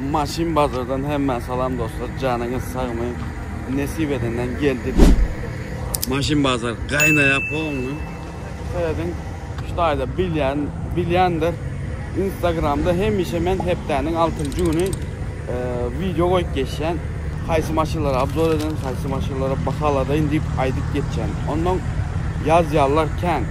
Maşyn bazardan hemmä salam dostlar janyňyz sagmy nesip edenden geldik. Maşyn bazar gaýnaýa polny. Serediň şu taýda bilýän bilýändir. Instagramda hemişe men hepdäniň altynjy güni wideo goýup geçýän. Haýsy maşynlary obzor eden, haýsy maşynlara bahaladaýyn diýip aýdyp geçýän. Ondan ýazýarlar kän.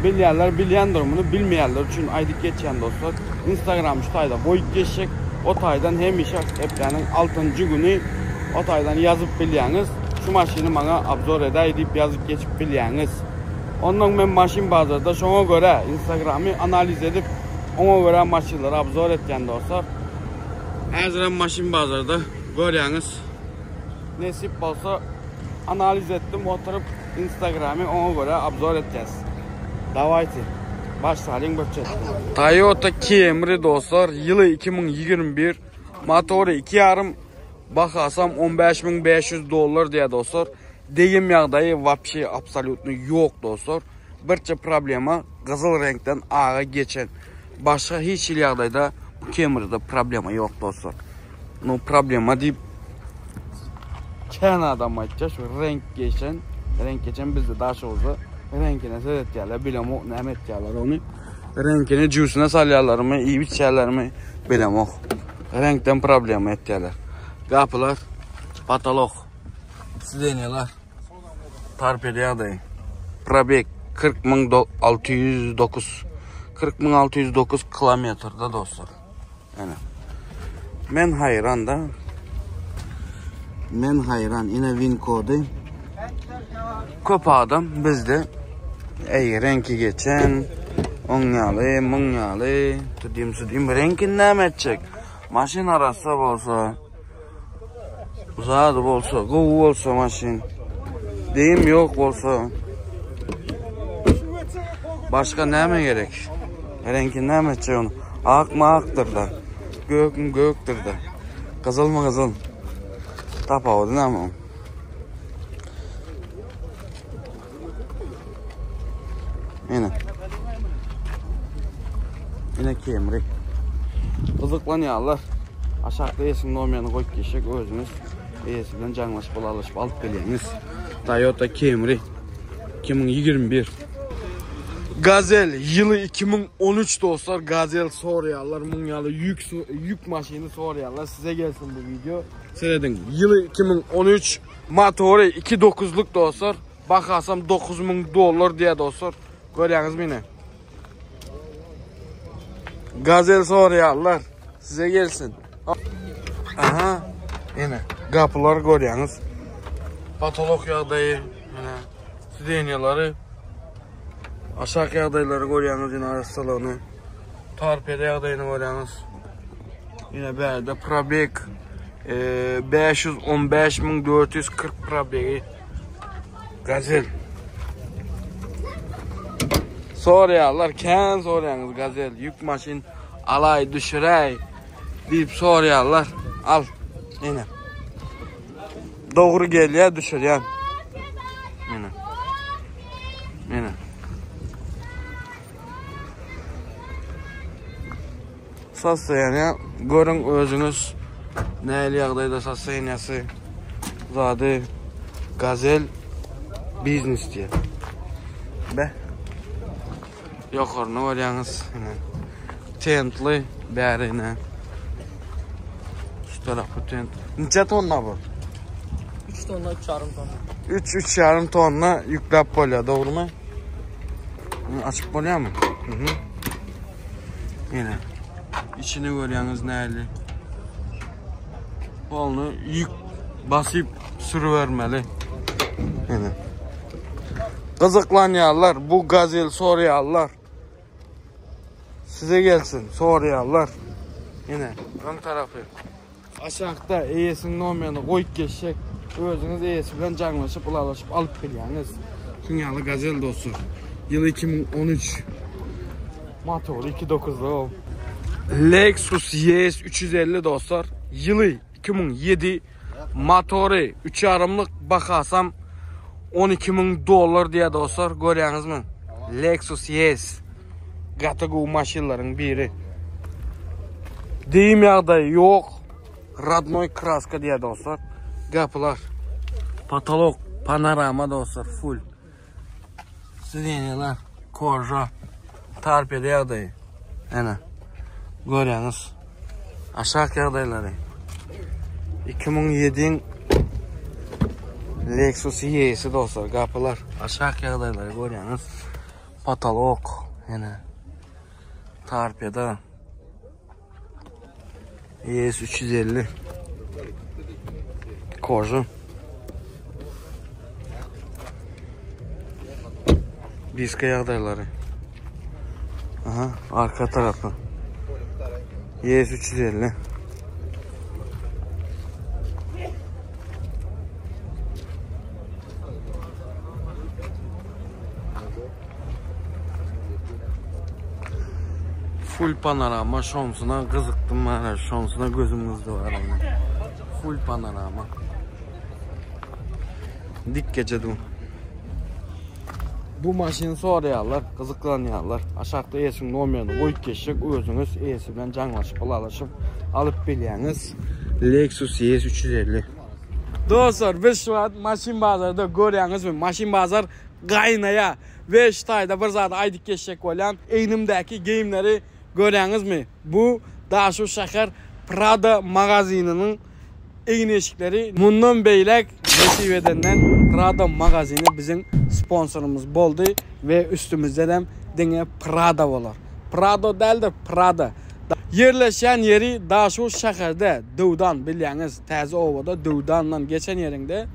Bilýänler bilýändir muny, bilmeýänler üçin aýdyp geçýän dostlar. Instagram şu taýda goýup geçjek. O taýdan hemişe hepdäniň altynjy güni o taýdan ýazyp bilýäňiz. Şu maşyny maňa obzor edäý diýip ýazyp geçip bilýäňiz. Ondan men maşyn bazarda şoňa görä Instagramy analiz edip oňa görä maşynlary obzor etýän dostlar. Häzirem maşyn bazarda görýäňiz. Nesip bolsa analiz etdim oturyp Instagramy oňa görä obzor etýäs. Dawayte. Başlalyň bir çetden. Toyota Camry dostlar ýyly 2021 motory 2,5 bahasam 15500 dollar diýýär dostlar. Degim ýagdaýy wapşe absolýutny ýok dostlar. Birçe problema gyzyl reňkden aga geçen. Başga hiç hili ýagdaýda bu Camry'da problema ýok dostlar. No problema diýip kän adam aýtýar şu reňk geçen, reňk geçen bizde Daşoguzda reňkine seretýärler, bilemok näme etýärler ony. Reňkini jübüsine salýarlarmy, iýip içýärlermi bilemok. Reňkden problema etýärler. Gapylar patolok. Sidenýalar torpeda ýagdaýy. Probeg 40609 40609 kilometrde dostlar. Ene. Men haýran da. Men haýran. Ine win kody. Köp adam bizde ey reňki geçen, oň ýaly, muň ýaly, tudim sudim reňkini näme etjek? Maşyn arassa bolsa, zady bolsa, gowy bolsa maşyn. Deyim ýok bolsa. Başga näme gerek? Reňki näme etjek ony? Akmy akdyr da. Gökmi gökdür da. Gyzylmy gyzyl. Tapawudy näme oň? Ene. Ene Camry. Gyzyklanýarlar. Aşakda eýesiniň nomerini goýup geçjek özüňiz eýesi bilen jaňlaşyp ylalaşyp alyp bilýäňiz. Toyota Camry 2021. Gazel ýyly 2013 dostlar Gazel soraýarlar muň ýaly ýük ýük maşyny soraýarlar size gelsin bu video. Serediň ýyly 2013 motory 2.9-luk dostlar Bahasam 9000 dollar diýýär dostlar. Görýäňizmi ine? Gazel soraýarlar. Size gelsin. Aha. Ine, gapylar görýäňiz. Patolok ýagdaýy, ine, sidenýalary. Aşak ýagdaýlary görýäňiz, ine arassalygyny. Torpeda ýagdaýyny görýäňiz. Ine bärde probeg 515440 probegi. Gazel. Soraýarlar, kän soraýaňyz Gazel, ýük maşyn alaý, düşüräý diýip soraýarlar. Al, ine. Dogry gelýär, düşürýän. Ine. Ine. Sostoýaniýa görüň özüňiz nähili ýagdaýda sostoýaniýasy zady gazel biznes diýýär. Be. Ýokaryny görýäňiz. Ine. Tentli bäri ine. Şu tarapy tent. Niçe tonna bu? 3 tonna 3,5 tonna. 3 3,5 tonna ýükläp bolýar, dogrumy? Açyp bolýarmy? Mhm. Ýene. Içini görýäňiz näli. Polny ýük basyp sürübermeli. Ýene. Gyzyklanýarlar, bu gazel soraýarlar. Size gelsin, soraýarlar. Ýene, öň tarapy. Aşakda eýesiniň nomerini goýup geçjek. Özüňiz eýesi bilen jaňlaşyp, ylalaşyp alyp bilýäňiz. Şuň ýaly gazel dostlar. Ýyly 2013. Motory 2.9 o. Lexus ES 350 dostlar. Ýyly 2007. Motory 3,5-lyk bahasam 12000 dollar diýýär dostlar. Görýäňizmi? Lexus ES. Gaty gowy maşynlaryň biri. Deyim ýagdaýy ýok. Radnoý kraska diýýär dostlar. Gapylar. Potolok, panorama dostlar, full. Sidenýalar, koža, torpeda ýagdaýy. Ene. Görýäňiz. Aşak ýagdaýlary. 2007-iň Lexus ES dostlar, gapylar. Aşak ýagdaýlary görýäňiz. Potolok, ene. Torpeda. ES 350. Koža. Diska ýagdaýlary. Aha, arka tarapy. ES 350. Full panorama şonsuna gyzykdym mana şonsuna gözüm gyzdy bar. Full panorama. Dik gece du. Bu maşyny soraýarlar, gyzyklanýarlar. Aşakda eýesiniň nomerini goýup geçjek, özüňiz eýesi bilen jaňlaşyp, ylalaşyp alyp bilýäňiz. Lexus ES 350. Dostlar, biz şu wagt maşyn bazarda görýäňizmi? Maşyn bazar gaýnaýar. We şu taýda bir zady aýdyp geçjek bolýan. Egnimdäki geýimleri görýäňizmi? Bu Daşoguz şäher Prada magazynynyň egin-eşikleri. Mundan beýläk nesip edenden Prada magazyny biziň sponsorymyz boldy we üstümizdenem diňe Prada bolar. Prado däl-de Prada. Ýerleşýän ýeri Daşoguz şäherde Döwdan bilýäňiz täze obada Döwdandan geçen ýeriňde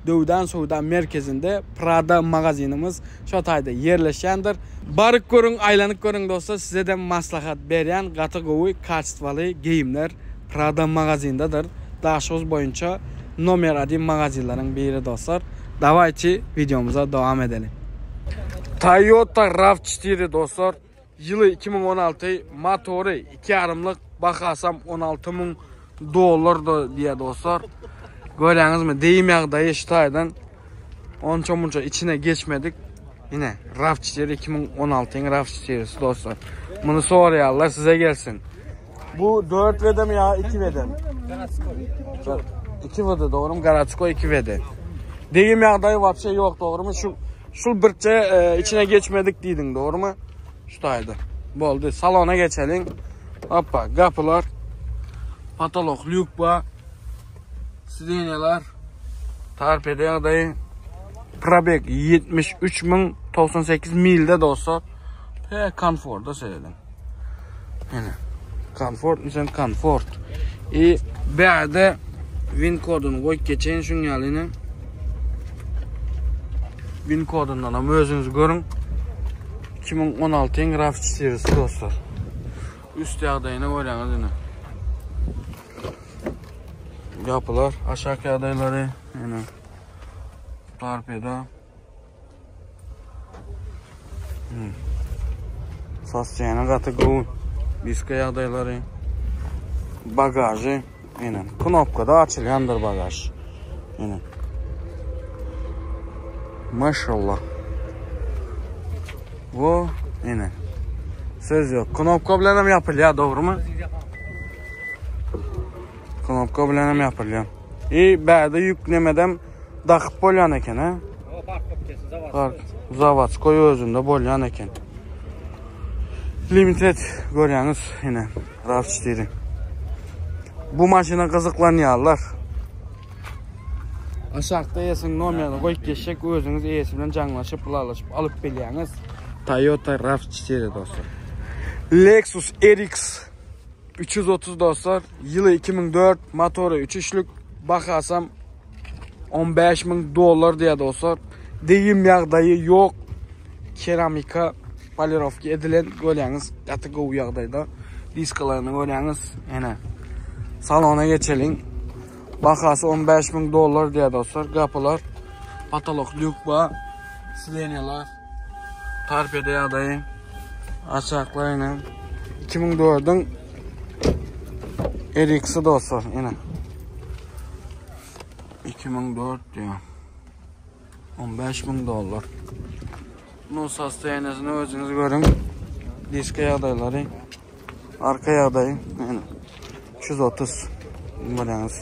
Döwdan söwda merkezinde Prada magazynymyz şo taýda ýerleşýändir. Baryp görüň aýlanyp görüň dostlar sizedem maslahat berýän gaty gowy kaçstwaly geýimler Prada magazyndadyr Daşoguz boýunça nomer odin magazynlaryň biri dostlar dawayçy wideomyza dowam edeliň. Toyota Rav 4 dostlar Ýyly 2016, motory 2 ýarymlyk, bahasam 16 müň dollar da diýýär dostlar. Görýäňizmi, deýim ýagdaýy şu taýdan onça munça içine geçmedik. Ine, RAV4 2016-yň RAV4-si dostlar. Muny soraýarlar, size gelsin. Bu 4 WD mi ýa 2 WD mi? 2 WD dogrymy? Garatskoý 2 WD. Degim ýagdaýy wapşe ýok dogrymy? Şu şul birçe e, içine geçmedik diýdiň dogrymy? Şu taýda. Boldy. Salona geçeliň. Hoppa, gapylar. Patolok lýuk bar. Sidenýalar. Torpeda ýagdaýy. Probeg 73098 milde dostlar. Pe komfortda seredin. Ene. Komfort sen komfort. I bärde win koduny goýup geçeýin şuň ýaly ine. Win kodundan hem özüňiz görüň. 2016-yň RAV4-si dostlar. Üst ýagdaýyny görýäňiz ine. Gapylar, aşak ýagdaýlary ine. Torpeda. Hmm. Sostoýany gaty gowy. Diska ýagdaýlary. Bagažy. Ine, knopkada açylýandyr bagaž. Ine. Maşallah. Bu ine. Söz yok. Knopka bilen hem yapılýar, dogrymy? Knopka bilen hem yapylýar. I bärde ýük nemedem dakyp bolýan eken, he? Park zavodskoý özünde bolýan eken. Limited görýäňiz, ine, RAV4. Bu maşyna gyzyklanýarlar. Aşakda eýesiniň nomerini goýup geçjek, özüňiz eýesi bilen jaňlaşyp, ylalaşyp alyp bilýäňiz. Toyota RAV4 dostlar. Lexus RX 330 dostlar, ýyly 2004, motory 3 üçlük, bahasam 15 müň dollar diýýär dostlar. Degim ýagdaýy ýok. Keramika polirovka edilen görýäňiz, gaty gowy ýagdaýda. Diskalaryny görýäňiz. Ene. Salona geçeliň. Bahasy 15 müň dollar diýýär dostlar. Gapylar, patolok lýuk bar. Sidenýalar. Torpeda ýagdaýy. Aşaklar ine. 2004-iň RX-i dostlar ine. 2004 diýýär. 15 müň dollar. Nu sostoýaniýasyny özüňiz görüň. Diska ýagdaýlary. Arka ýagdaýy ine. 330. Görýäňiz.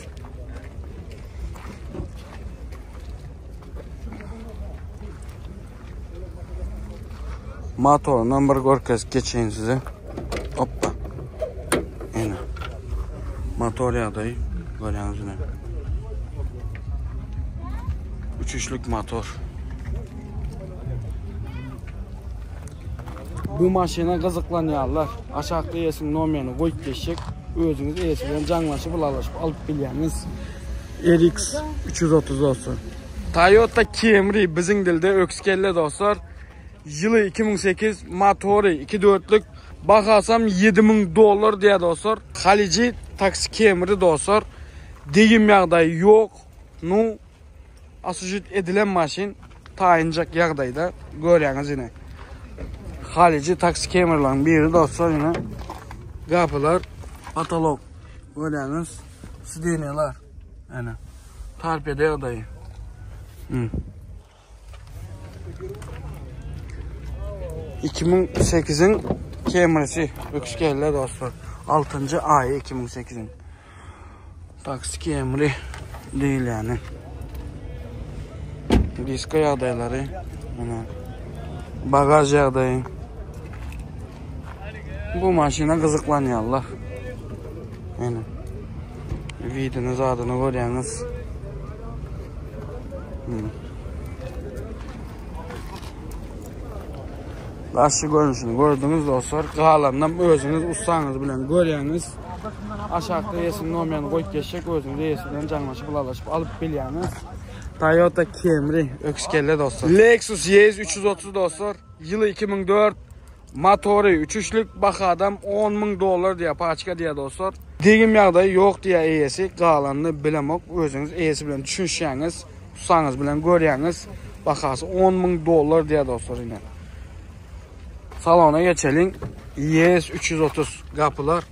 Motorundan bir görkezip geçeýin size. Hoppa. Ene. Motor ýagdaýy görýäňiz ine. Üçüşlük motor. Bu maşyna gyzyklanýarlar. Aşakda eýesiniň nomerini goýup geçjek. Özüňiz eýesi bilen jaňlaşyp, ylalaşyp alyp bilýäňiz. RX 330 dostlar. Toyota Camry biziň dilde öküz kelle dostlar. Ýyly 2008, motory 2.4-lük, bahasam 7000 dollar diýýär dostlar. Haliji taksi Camry dostlar. Degim ýagdaýy ýok. Nu Asujit edilen maşyn taýynjak ýagdaýda görýäňiz ine. Haliji taksi kameralaryň biri dostlar ine. Gapylar, patolok görýäňiz. Sidenýalar. Ine. Torpeda ýagdaýy. Hmm. 2008-iň Camry'si öküz kelle dostlar. 6-njy aýy 2008-iň. Taksi Camry değil yani. Diska ýagdaýlary. Mana bagaj ýagdaýy. Bu maşyna gyzyklanýarlar. Ene. Widini zadyny görýäňiz. Hmm. Daşy görnüşini gördüňiz dostlar. Galanynam özüňiz ussaňyz bilen görýäňiz. Aşakda eýesiniň nomerini goýup geçjek, özüňiz eýesi bilen jaňlaşyp, ylalaşyp alyp bilýäňiz. Toyota Camry öküz kelle dostlar. Lexus ES 330 dostlar. Ýyly 2004. Motory 3 üçlük, bahadam 10 müň dollar diýýär, paçka diýýär dostlar. Degim ýagdaýy ýok diýýär eýesi, galanyny bilemok, özüňiz eýesi bilen düşünişýäňiz, ussaňyz bilen görýäňiz. Bahasy 10 müň dollar diýýär dostlar ine. Salona geçeliň. ES 330 gapylar.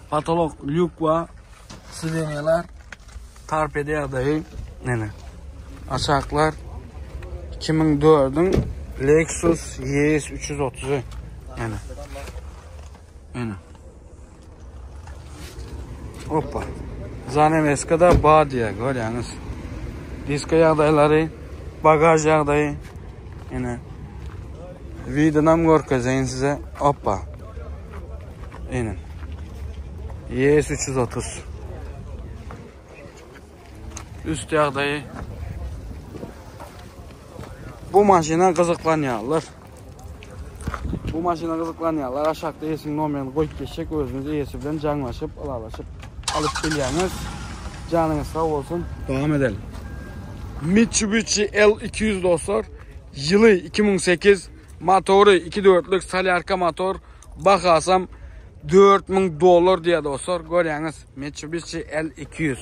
Patolok lýuk we sidenýalar. Torpeda ýagdaýy ine. Aşaklar 2004-iň Lexus ES 330-y. Ine. Ine. Hoppa. Zanemeska da bar diýýär, görýäňiz. Diska ýagdaýlary, bagaž ýagdaýy. Ine. Wideonam görkezeýin size. Hoppa. Ine. ES 330. Üst ýagdaýy. Bu maşyna gyzyklanýarlar. Bu maşyna gyzyklanýarlar. Aşakda eýesiniň nomerini goýup geçjek. Özüňiz eýesi bilen jaňlaşyp, ylalaşyp alyp bilýäňiz. Janyňyz sag bolsun. Dowam edelim. Mitsubishi L200 dostlar. Ýyly 2008, motory 2.4-lük solýarka motor. Bahasam 4000 dollar diýýär dostlar. Görýäňiz, Mitsubishi L200.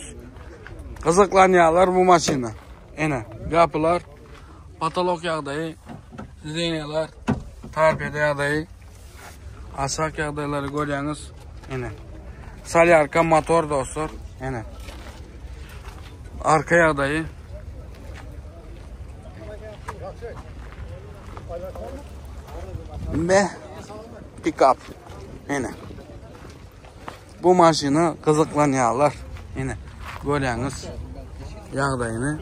Gyzyklanýarlar bu maşyna. Ene, gapylar, patolok ýagdaýy, sidenýalar, torpeda ýagdaýy, aşak ýagdaýlary görýäňiz. Ene. Solýarka motor dostlar. Ene. Arka ýagdaýy. Be pick-up. Ene. Bu maşyna gyzyklanýarlar. Ine, görýäňiz ýagdaýyny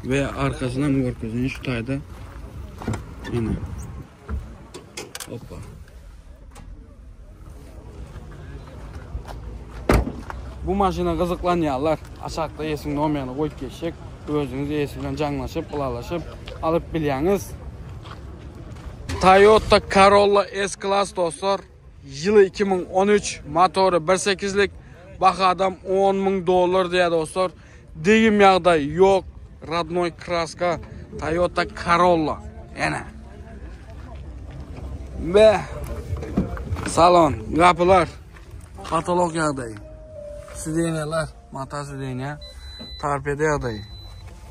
we arkasyny hem görkezýän şu taýda. Ine. Hoppa. Bu maşyna gyzyklanýarlar. Aşakda eýesiniň nomerini goýup geçjek. Özüňiz eýesi bilen jaňlaşyp, ylalaşyp alyp bilýäňiz. Toyota Corolla S-Class dostlar. Ýyly 2013, motory 1.8-lik, bahadam 10 müň dollar diýýär dostlar. Degim ýagdaý ýok. Rodnoy kraska Toyota Corolla. Ene. Be. Salon, gapylar, patolog ýagdaýy. Sidenýalar, mata sidenýa, torpeda ýagdaýy.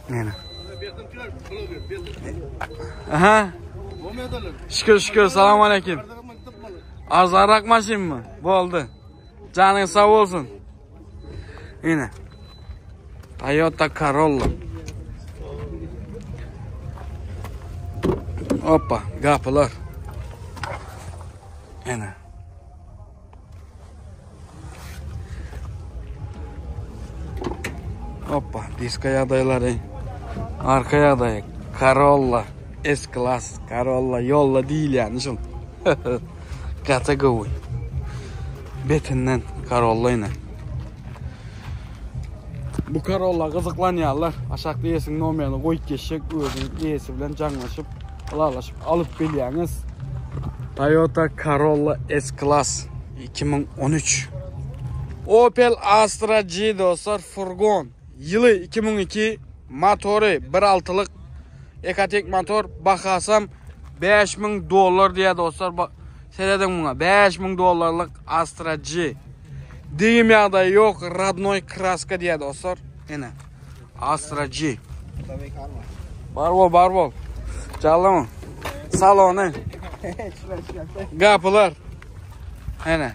Ene. Aha. Şükür şükür, salam aleyküm. Arzarak maşynmy? Boldy. Janyň sag bolsun. Ine. Toyota Corolla. Hoppa, gapylar. Ene. Hoppa, diska ýagdaýlary. Arka ýagdaýy. Corolla S-Class, Corolla ýolla diýilýäni şul. Gaty gowy. Betinden Corolla ine. Bu Corolla gyzyklanýarlar. Aşakda eýesiniň nomerini goýup geçjek, özüňiz eýesi bilen jaňlaşyp, ylalaşyp alyp bilýäňiz. Toyota Corolla S-Class 2013. Opel Astra G dostlar, furgon. Ýyly 2002, motory 1.6-lyk Ecotec motor, bahasam 5000 dollar diýýär dostlar. Serediň muňa, 5000 dollarlyk Astra G. Degim ýagdaýy ýok, radnoý kraska diýýär dostlar. Ene. Astra G. Bar bol, bar bol. Jallama. Salony. Gapylar. Ene.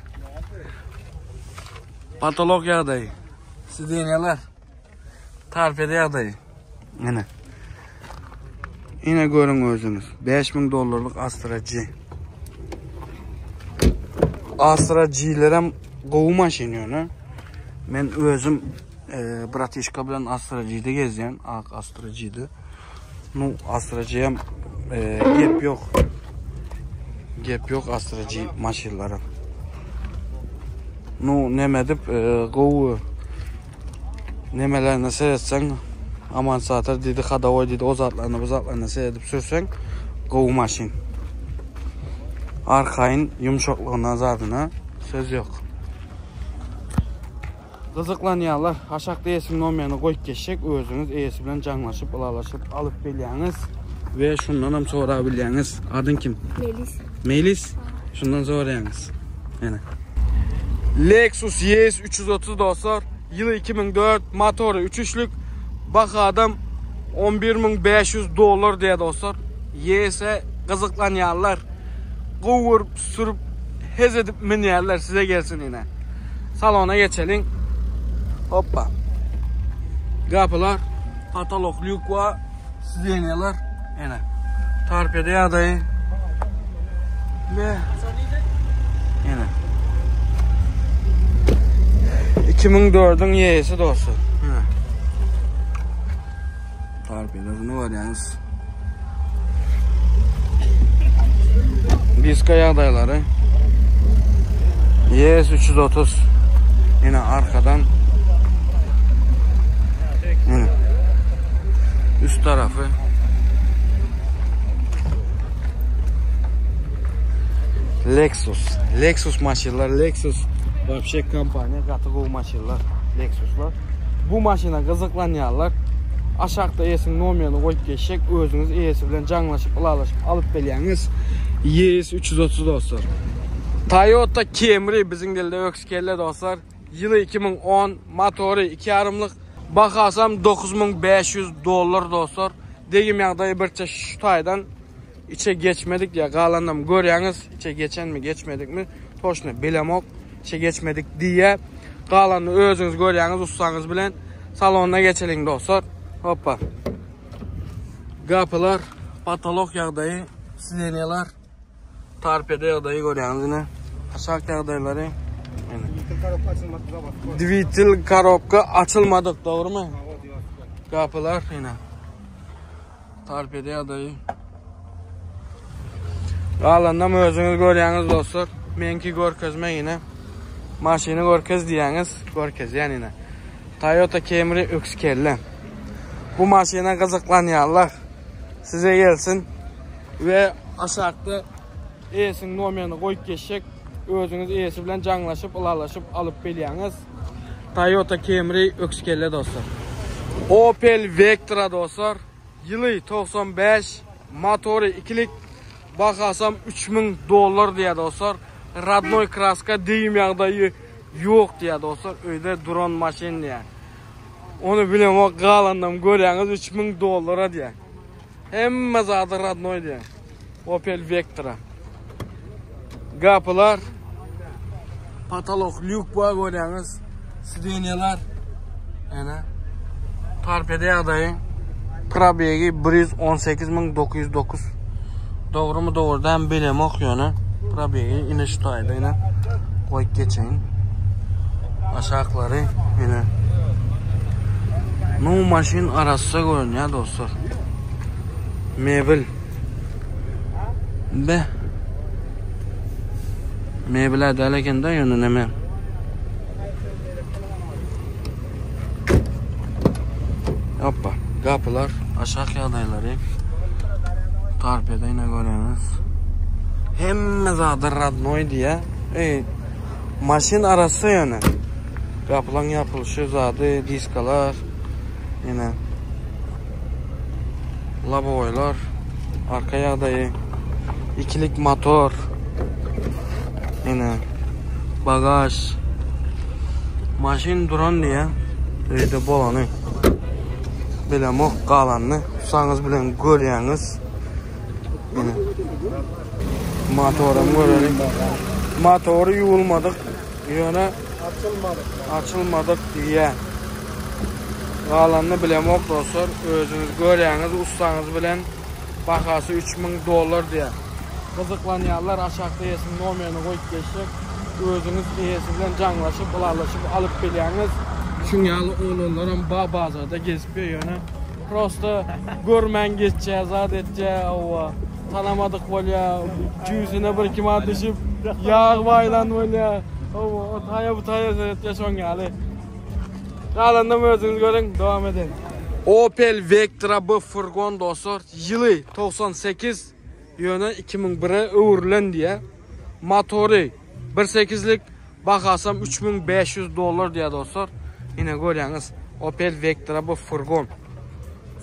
Patolog ýagdaýy. Sidenýalar. Tarpede ýagdaýy. Ene. Ine görüň özüňiz. 5000 dollarlyk Astra G. Astra G-lerem gowy maşyn ýöne. Men özüm e, bratişka bilen Astra G-de gezýän, ak Astra G-de. Nu Astra G hem e, gep ýok. Gep ýok Astra G maşynlara. Nu neme edip e, gowy nemelerine seretseň amansator diýdi, hadowoý diýdi, o zatlaryna bu zatlaryna seredip sürseň gowy maşyn. Arkaýyn ýumşaklygyna zadyna söz ýok. Gyzyklanýarlar. Aşakda eýesiniň nomerini goýup geçjek. Özüňiz eýesi bilen jaňlaşyp, ylalaşyp alyp bilýäňiz we şundan hem sorap bilýäňiz. Adyň kim? Melis. Melis? Şundan soraýaňyz. Ene. Lexus ES 330 dostlar. Ýyly 2004, motory 3 üçlük. Bahadam 11500 dollar diýýär dostlar. ES-e gyzyklanýarlar. Gowy sürüp hez edip münýärler size gelsin ine. Salona geçeliň. Hoppa. Gapylar, patolok lýuk we sidenýalar ene. Torpeda ýagdaýy. Ve ene. 2004-iň ýesi dostlar. Ene. Torpedasyny görýäňiz. Diska ýagdaýlary. YS 330. Ýene arkadan. Ýene. Üst tarafy. Lexus. Lexus maşynlar, Lexus вообще kompaniýa gaty gowy maşynlar. Lexuslar. Bu maşyna gyzyklanýarlar. Aşakda eýesiniň nomerini goýup geçjek. Özüňiz eýesi bilen jaňlaşyp, ylalaşyp alyp bilýäňiz. YS 330 dostlar. Toyota Camry biziň dilde öküz kelle dostlar. Ýyly 2010, motory 2,5-lyk, bahasam 9500 dollar dostlar. Degim ýagdaýy birçe şu taýdan içe geçmedik ýa galanam görýäňiz, içe geçenmi, geçmedikmi, toşny bilemok. İçe geçmedik diýe. Galanyny özüňiz görýäňiz ussaňyz bilen. Salonyna geçeliň dostlar. Hoppa. Gapylar, patolok ýagdaýy, sidenýalar, torpeda ýagdaýy görýäňiz ine. Aşak ýagdaýlary. Dwitel korobka açylmadyk, dogrumy? Gapylar ine. Torpeda ýagdaýy. Galanynam özüňiz görýäňiz dostlar. Meňki görkezme ýene. Maşyny görkez diýýäňiz, görkezýän ýene. Toyota Camry öküz kelle. Bu maşyna gyzyklanýanlar size gelsin we aşakda eýesiniň nomerini goýup geçjek. Özüňiz eýesi bilen jaňlaşyp, ylalaşyp alyp bilýäňiz. Toyota Camry öküz kelle dostlar. Opel Vectra dostlar. Ýyly 95, motory ikilik, bahasam 3000 dollar diýýär dostlar. Radnoý kraska degim ýagdaýy ýok diýýär dostlar. Öýde duran maşyn diýýär. Ony bilemok, galanynam görýäňiz 3000 dollara diýýär. Hemme zady radnoý diýýär. Opel Vectra. Gapylar, patolok lýuk bar görýäňiz. Sidenýalar. Ene. Torpeda ýagdaýy. Probegi 118909. Dogrumy dogry däl bilemok ýöne. Probegi ine şu taýda ine. Goýup geçeýin. Aşaklary ine. Nu maşyn arassa görünýär dostlar. Mebel. Be. Mebel däl eken da ýöne neme. Hoppa, gapylar, aşak ýagdaýlary. Torpeda ýene görýäňiz. Hemme zady radnoý diýä. Ey, maşyn arassa ýöne. Gapylaň ýapylyşy zady, diskalar. Ýene labowoýlar, arka ýagdaýy, ikilik motor. Ýene bagaž. Maşyn duran diýä. Öýde bolany. Bilemok galanyny. Saňyz bilen görýäňiz. Ýene motoram göreli. Motory ýuwulmadyk. Ýöne açylmadyk. Açylmadyk diýýä. Galanyny bilemok dostlar. Özüňiz görýäňiz ussaňyz bilen bahasy 3000 dollar diýýär. Gyzyklanýanlar aşakda eýesiniň nomerini goýup geçjek. Özüňiz eýesi bilen jaňlaşyp, ylalaşyp alyp bilýäňiz. Şuň ýaly oglanlaram ba bazarda gezip ýör ýöne prosta görmän geçýär, zat etýär, hawa. Tanamadyk bolýar, jübüsine bir iki manat düşüp, ýag baýlan bolýar. Hawa, o taýa bu taýa seretýär şoň ýaly. Galanynam özüňiz görüň, dowam ediň. Opel Vectra B furgon dostlar, ýyly 98, ýöne 2001-e öwrülen diýýär. Motory 1.8-lik, bahasam 3500 dollar diýýär dostlar. Ine görýäňiz, Opel Vectra B furgon.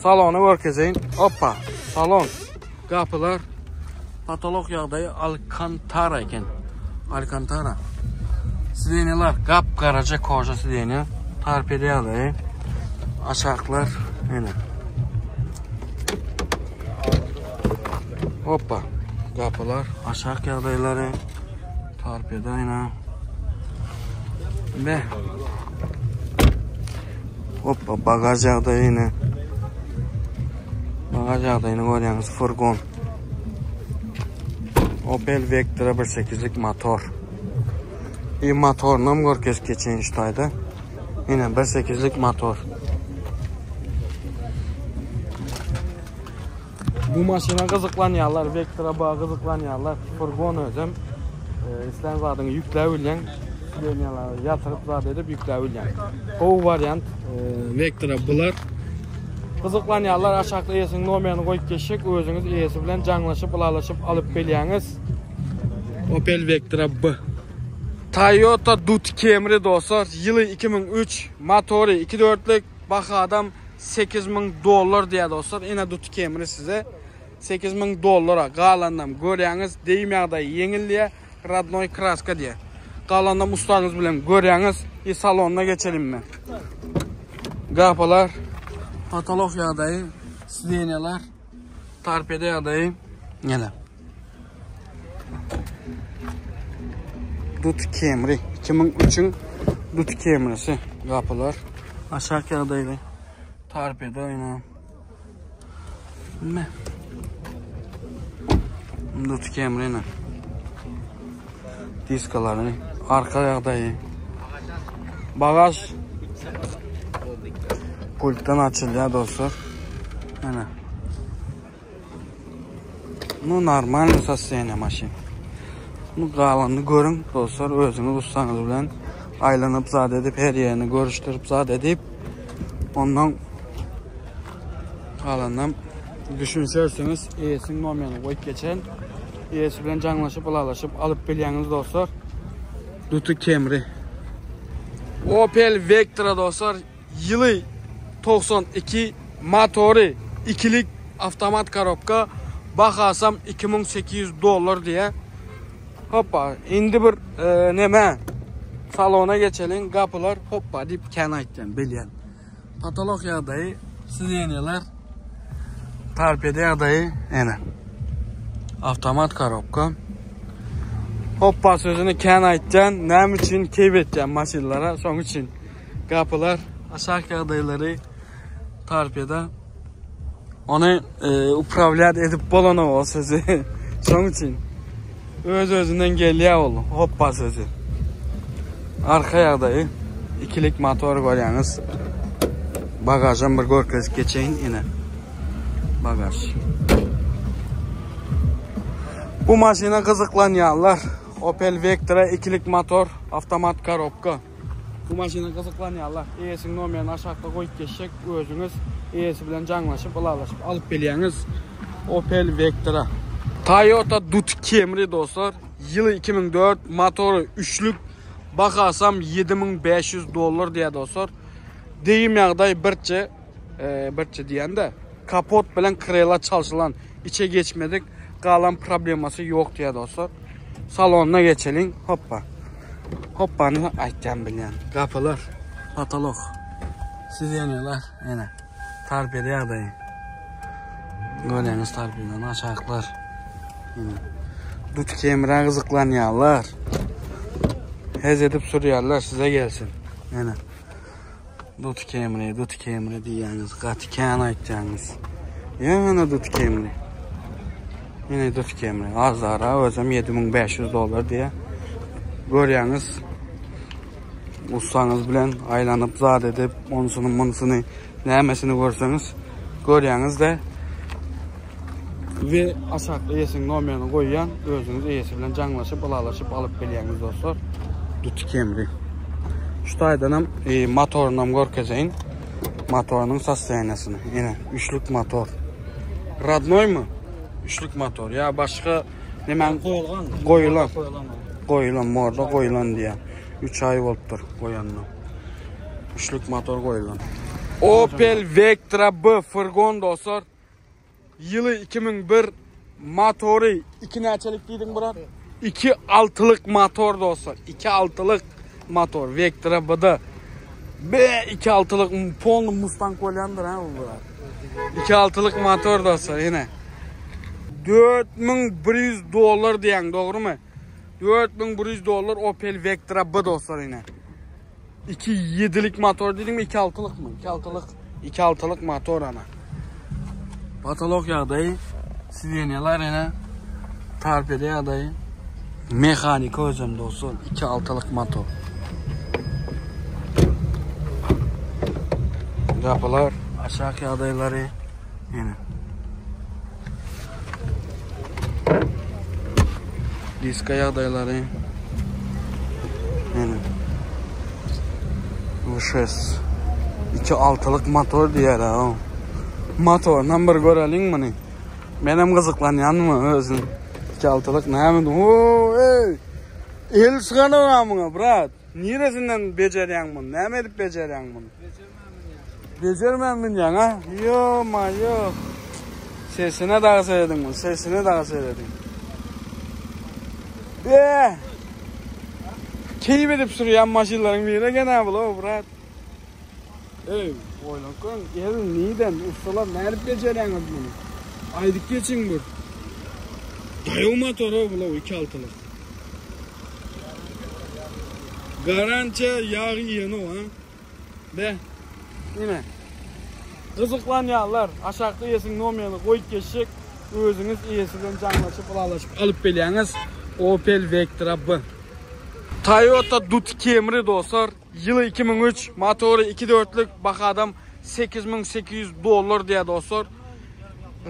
Salony görkezeýin. Hoppa, salon. Gapylar. Patolog ýagdaýy Alcantara eken. Alcantara. Sidenýalar gap-garaja koža sidenýa. Torpeda ýagdaýy. Aşaklar ene. Hoppa. Gapylar, aşak ýagdaýlary. Torpeda ene. Be. Hoppa, bagaj ýagdaýy ine. Bagaj ýagdaýyny görýäňiz, furgon. Opel Vectra 1.8-lik motor. I motoryny hem görkezip geçeýin şu taýda. Ine 1.8-lik motor. Bu maşyna gyzyklanýarlar, Vectra ba gyzyklanýarlar. Furgon özem. E, islän zadyňy ýükläp bilýäň. Sidenýalar ýatyryp zat edip ýükläp bilýäň. Gowy wariant. E, Vectra bular. Gyzyklanýarlar aşakda eýesiniň nomerini goýup geçjek. Özüňiz eýesi bilen jaňlaşyp, ylalaşyp alyp bilýäňiz. Opel Vectra B. Toyota Dut Camry dostlar, ýyly 2003, motory 2.4-lük, bahadam 8000 dollar diýýär dostlar. Ine Dut Camry size 8000 dollara galanynam görýäňiz. Deým ýagdaýy ýeňil diýýär. Radnoý kraska diýýär. Galanynam ussaňyz bilen görýäňiz. I salonyna geçelim men. Gapylar, patolog ýagdaýy, sidenýalar, torpeda ýagdaýy. Ýene. Dut Camry 2003-iň Dut Camry'si gapylar. Aşak ýagdaýly. Torpeda ýene. Ne? Dut Camry ýene. Diskalary, arka ýagdaýy. Bagaj pultdan açylýar dostlar. Ýene. Nu normalny sostoýaniýe maşyn. Nu galanyny görüň dostlar özüňiz ussaňyz bilen aýlanyp zat edip her ýerini görüşdirip zat edip ondan galanynam düşünşersiňiz eýesiniň nomerini goýup geçen eýesi bilen jaňlaşyp ylalaşyp alyp bilýäňiz dostlar. Duty Camry. Opel Vectra dostlar Ýyly 92 motory ikilik avtomat korobka bahasam 2800 dollar diýä. Hoppa indi bir e, neme salona geçeliň gapylar hoppa diýip kän aýtýan bilýän. Patolog ýagdaýy sidenýalar torpeda ýagdaýy ene. Avtomat korobka. Hoppa sözüni kän aýtýan näme üçin keýp etýän maşynlara şoň üçin. Gapylar aşak ýagdaýlary torpeda. Ony e, upravlýat edip bolanok o sözü. Şoň üçin öz özünden gelýär ol hoppa sözü. Arka ýagdaýy ikilik motor görýäňiz. Bagajam bir görkezip geçeýin ine. Bagaj. Bu maşyna gyzyklanýanlar Opel Vectra ikilik motor, avtomat korobka. Bu maşyna gyzyklanýanlar eýesiniň nomerini aşakda goýup geçjek, özüňiz eýesi bilen jaňlaşyp, ylalaşyp alyp bilýäňiz. Opel Vectra. Toyota Dut Camry dostlar, ýyly 2004, motory üçlük, bahasam 7500 dollar diýýär dostlar. Degim ýagdaý birçe, e, birçe diýende, kapot bilen krela çalşylan, içe geçmedik, galan problemasy ýok diýýär dostlar. Salonyna geçeliň, hoppa. Hoppany aýtýan bilýän. Gapylar, patolok. Sidenýalar, ene. Torpeda ýagdaýy. Görýäňiz torpedany aşaklar. Ene. Dut kemre gyzyklanýarlar. Hez edip sürýärler, size gelsin. Ene. Dut kemre, dut kemre diýýäňiz, gaty kän aýtýaňyz. Ýene dut kemre. Ýene dut kemre. Azara özem 7500 dollar diýýär. Görýäňiz. Ussaňyz bilen aýlanyp zat edip, onsuny munsuny nämesini görseňiz görýäňiz-de. We aşakda eýesiniň nomerini goýýan, özüňiz eýesi bilen jaňlaşyp, ylalaşyp alyp bilýäňiz dostlar. Duty Camry. Şu taýdanam e, motorynam görkezeýin. Motorynyň sostoýaniýasyny. Ine, üçlük motor. Radnoý my? Üçlük motor. Ýa başga nämäň goýulgan? Goýulan. Goýulan, morda goýulan diýýär. 3 aý bolupdyr goýanyna. Üçlük motor goýulan. Opel Vectra B furgon dostlar. Ýyly 2001 motory 2 näçelik diýdiň brat? 2 altylyk motor dostlar. 2 altylyk motor Vectra B-da. B 2 altylyk polny Mustang bolýandyr ha bu brat. 2 altylyk motor dostlar ýene. 4100 dollar diýen dogrymy? 4100 dollar Opel Vectra B dostlar ýene. 2 7'lik motor diýdiňmi 2 altylykmy? 2 altylyk, 2 altylyk motor ana. Patolog ýagdaýy, sidenýalar ene, torpeda ýagdaýy, mehanika özem dostlar, 2 altylyk motor. Gapylar, aşak ýagdaýlary ene. Diska ýagdaýlary. Ýene. V6. 2 altylyk motor diýer ha. Motoryndan bir göreliň muny. Menem gyzyklanýanmy özüm. 2 altylyk näme? Oo, ey. El çykanok muňa, brat. Niresinden bejerýäň muny? Näme edip bejerýäň muny? Bejermän münýäň ha? Ýo, ma, ýo. Sesine dagy serediň muny, sesine dagy serediň. Be! Keýp edip sürýän maşynlaryň biri eken ha bul, brat. Ey, oýlanyp görüň, el niden, ussalar nädip bejerýäňiz muny? Aýdyp geçiň bir. Daýaw motor o bul, 2.6-lyk. Garantiýa ýag iýenok ha. Be. Ine. Gyzyklanýanlar aşakda eýesiniň nomerini goýup geçjek. Özüňiz eýesi bilen jaňlaşyp, ylalaşyp alyp bilýäňiz. Opel Vectra B. Toyota Dut Camry dostlar. Ýyly 2003, motory 2.4-lük, bahadam 8800 dollar diýýär dostlar.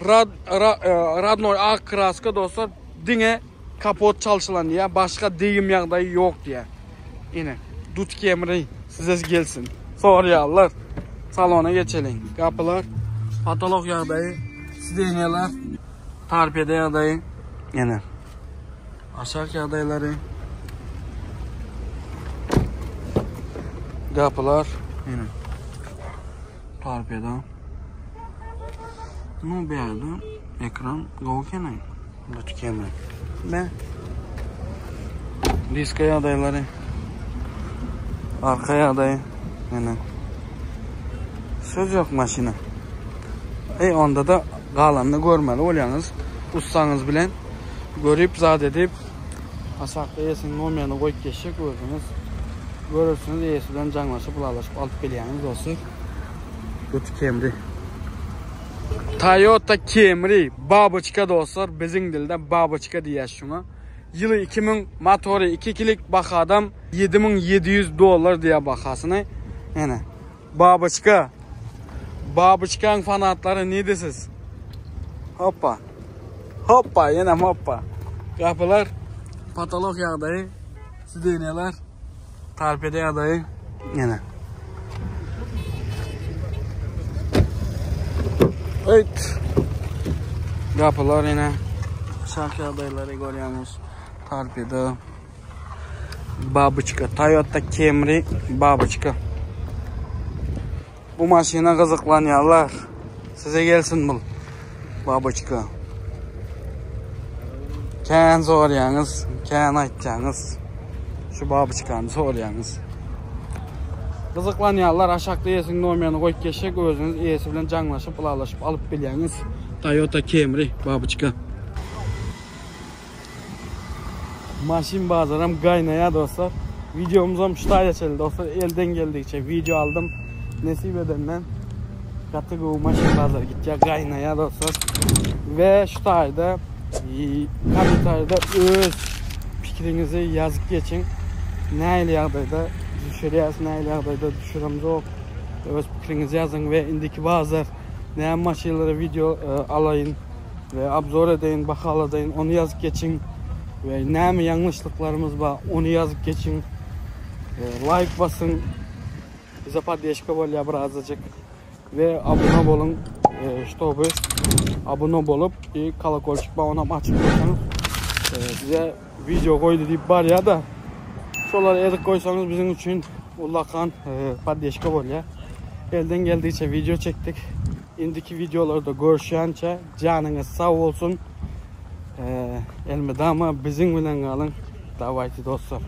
Rad, ra, e, radnoý ak kraska dostlar. Diňe kapot çalşylan diýýär. Başga degim ýagdaýy ýok diýýär. Ine, Dut Camry size gelsin. Soraýarlar. Salona geçeliň. Gapylar, patolog ýagdaýy, sidenýalar, torpeda ýagdaýy. Ine. Aşak ýagdaýlary. Gapylar. Ine. Torpeda. Nu bärde ekran gowy ekeni. Dut Camry. Ne? Diska ýagdaýlary. Arka ýagdaýy. Ýene. Söz ýok maşyna. Ey onda da galanyny görmeli bolýaňyz. Ussaňyz bilen görüp zat edip aşakda eýesiniň nomerini goýup geçjek özüňiz görersiňiz eýesi bilen jaňlaşyp ylalaşyp alyp bilýäňiz dostlar. Dut Camry. Toyota Camry baboçka dostlar biziň dilde baboçka diýýäs şuňa. Ýyly 2000 motory 2 kilik bahadam 7700 dollar diýýär bahasyny. Ene baboçka. Babuçkaň fanatlary nidesiz? Hoppa. Hoppa, ýenem hoppa. Gapylar patolog ýagdaýy, sidenýalar torpeda ýagdaýy ýene. Evet. Gapylar ýene şak ýagdaýlary görýäňiz. Torpeda. Babuçka, Toyota Camry Babuçka. Bu maşyna gyzyklanýarlar. Size gelsin bu babuçka. Kän sorýaňyz, kän aýtýaňyz. Şu babuçkany sorýaňyz. Gyzyklanýarlar aşakda eýesiniň nomerini goýup geçjek, özüňiz eýesi bilen jaňlaşyp, ylalaşyp alyp bilýäňiz. Toyota Camry babuçka. Maşyn bazaram gaýnaýar dostlar. Videomuzam şu taýda çenli dostlar. Elden geldikçe video aldym. Nesip edenden gaty gowy maşyn bazar gitýär, gaýnaýar dostlar. We şu taýda kommentarýada öz pikiriňizi ýazyp geçiň. Nähili ýagdaýda düşürýäs, nähili ýagdaýda düşüremzok. Öz pikiriňizi ýazyň we indiki bazar näme maşynlara video e, alaýyn. We obzor edeýin, bahaladaýyn, ony ýazyp geçiň. We näme ýalňyşlyklarymyz bar, ony ýazyp geçiň. Laýk basyň. Bize poddeşka bolýar bir azajyk. We abone boluň, ştoby abone bolup, i kolokolçik bar, onam açyp goýsaňyz, size video goýdy diýip barýar da. Şolary edip goýsaňyz biziň üçin ullakan poddeşka bolýar. Elden geldigiçe video çekdik. Indiki videolarda görüşýänçä janyňyz sag bolsun. Elmydama biziň bilen galyň. Dawayty dostlar.